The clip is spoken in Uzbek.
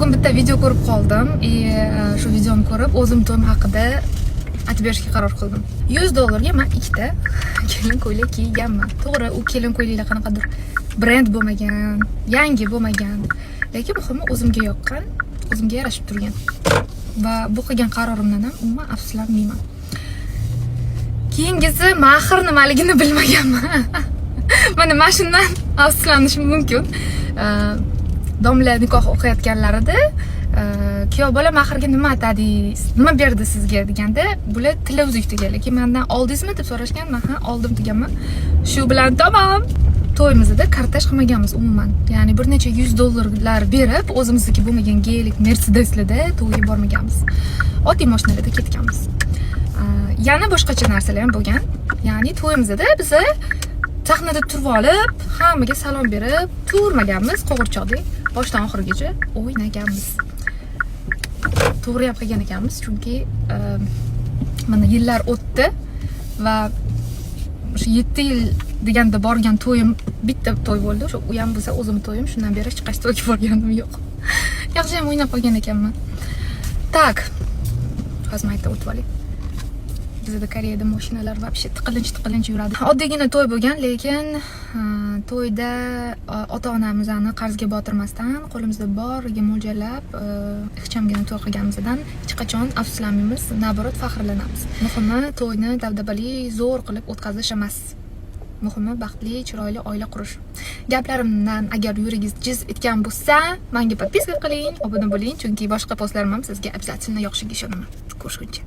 Bugun bitta video ko'rib qoldim и shu videoni ko'rib, o'zim to'yim haqida aytib berishga qaror qildim. 100 dollarga man ikkita kelin ko'ylak kiyganman. To'g'ri, u kelin ko'ylaklar qanaqadir brend bo'lmagan, yangi bo'lmagan, lekin muhimi, o'zimga yoqqan, o'zimga yarashib turgan va bu qilgan qarorimdan ham umuman afsuslanmayman. Keyingisi, mahr nimaligini bilmaganman. Mana shundan afsuslanishim mumkin. Domla nikoh o'qiyotganlarida kuyov bola mahrga nima atadingiz, nima berdi sizga deganda, bular tilla uzuk degan, lekin mandan oldingizmi deb so'rashgan, man ha, oldim deganman. Shu bilan tamom. To'yimizda kortej qilmaganmiz umuman, ya'ni bir necha yuz dollarlar berib, o'zimizniki bo'lmagan Gelik, Mercedeslarda to'yga bormaganmiz, oddiy mashinalarda ketganmiz. Yana boshqacha narsalar ham bo'lgan, ya'ni to'yimizda biza sahnada turib olib, hammaga salom berib turmaganmiz, qo'g'irchoqdek boshdan oxirigacha o'ynaganmiz. To'g'ri ham qilgan ekanmiz, chunki mana yillar o'tdi va o'sha 7 yil deganda borgan to'yim bitta to'y bo'ldi. O'sha u ham bo'lsa o'zimni to'yim. Shundan beri hech qaysi to'yga borganim yo'q. Yaxshi ham o'ynab qolgan ekanman. Так, hozir man aytib o'tib olay. Bizada, Koreyada mashinalar вообще tiqilinch tiqilinch yuradi. Oddiygina to'y bo'lgan, lekin to'yda ota onamizni qarzga botirmasdan, qo'limizda boriga mo'ljallab, ixchamgina to'y qilganimizdan hech qachon afsuslanmaymiz, наоборот, faxrlanamiz. Muhimi, to'yni dabdabali, zo'r qilib o'tkazish emas, muhimi, baxtli, chiroyli oila qurish. Gaplarimdan agar yuragingiz jiz etgan bo'lsa, manga подписка qiling, obuna bo'ling, chunki boshqa postlarim ham sizga обязательно yoqishiga ishonaman. Ko'rishguncha.